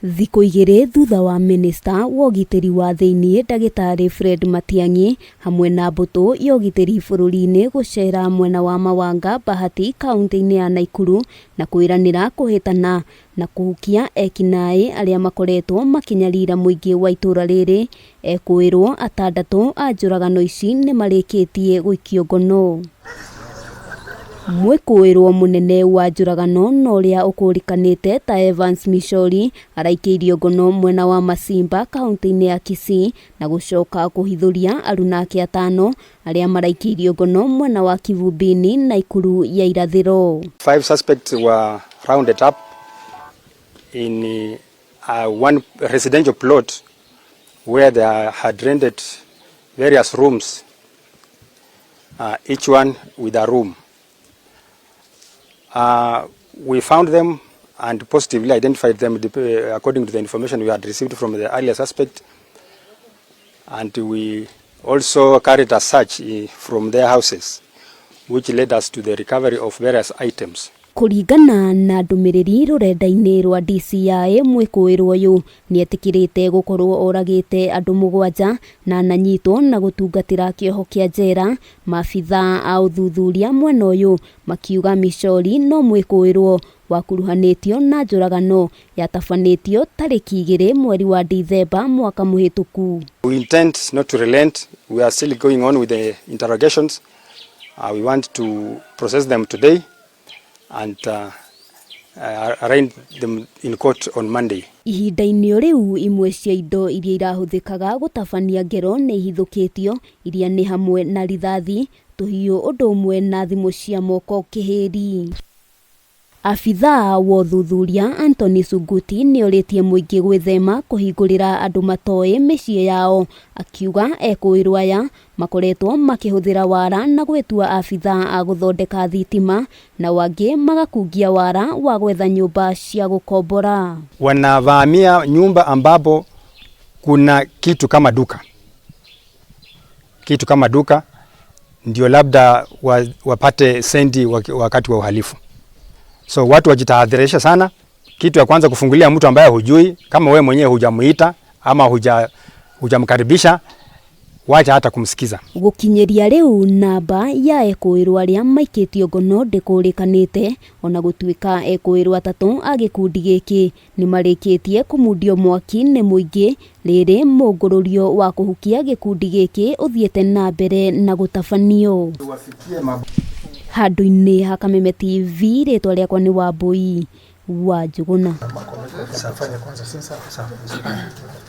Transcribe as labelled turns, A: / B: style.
A: Thikũ igĩrĩ thutha wa minista wa ũgitĩri wa thĩinĩ ndagĩtarĩ Fred Matiang'i hamwe na mbũtũ ya ũgitĩri bũrũri-inĩ gũcera mwena wa Mawanga Bahati kaunti-inĩ ya Naikuru na kwĩranĩra kũhĩtana na kũhukia ekinaĩ arĩa makoretwo makĩnyarira mũingĩ wa itũra rĩrĩ, ekũĩrwo atandatũ a njũragano ici nĩmarĩkĩtie gũikio ngono. Mwĩkũĩrwo mũnene wa njũragano na ũrĩa ũkũrĩkanĩte ta Evans Mishori araikĩirio ngono mwena wa Masimba kaunti-inĩ ya Kisii na gũcoka kũhithũria aruna ake atano arĩa maraikĩirio ngono mwena wa Kivumbini Naikuru ya irathĩro.
B: Five suspects were rounded up in one residential plot where they had rented various rooms, each one with a room. We found them and positively identified them according to the information we had received from the earlier suspect. And we also carried a search from their houses, which led us to the recovery of various items.
A: Kũringana na ndũmĩrĩri rũrenda-inĩ rwa DCI, mwĩkũĩrwo ũyũ nĩetĩkĩrĩte gũkorwo oragĩte andũ mũgwanja na ananyitwo na gũtungatĩra kĩoho kĩa njera. Maabithaa a ũthuthuria mwena ũyũ makiuga Mishori no mwĩkũĩrwo wakuruhanĩtio na njũragano yatabanĩtio tarĩki 2 mweri wa Dithemba mwaka mũhĩtũku.
B: We intend not to relent. We are still going on with the interrogations. We want to process them today and arraign them in court on Monday.
A: Ihinda-inĩ o rĩu, imwe cia indo iria irahũthĩkaga gũtabania ngero nĩ ihithũkĩtio, iria nĩ hamwe na rithathi, tũhiũ ũndũ ũmwe na thimũ cia moko kĩhĩri. Abithaa wa ũthuthuria Anthony Sunguti nĩorĩtie mũingĩ gwĩthema kũhingũrĩra andũ matoĩ mĩciĩ yao, akiuga ekũĩrwo aya makoretwo makĩhũthĩra wara na gwĩtua abithaa a gũthondeka thitima nao angĩ magakungia wara wa gwetha nyũmba cia gũkombora.
B: Wanavamia nyumba ambapo kuna kitu kama duka, kitu kama duka ndio labda wapate sendi wakati wa uhalifu. So watu wajitahadharisha sana. Kitu ya kwanza, kufungulia mtu ambaye hujui, kama wewe mwenyewe hujamuita ama hujamkaribisha, wacha hata kumsikiza.
A: Gũkinyĩria rĩu, namba ya ekũĩrwo arĩa maikĩtio ngono ndĩkũrĩkanĩte, ona gũtuĩka ekũĩrwo atatũ a gĩkundi gĩkĩ nĩmarĩkĩtie kũmundio mwaki nĩ mũingĩ. Rĩrĩ mũngũrũrio wa kũhukia gĩkundi gĩkĩ ũthiĩte na mbere na gũtabanio. Handũ-inĩ ha Kameme TV, rĩtwa rĩakwa nĩ Wambui wa Njũgũna.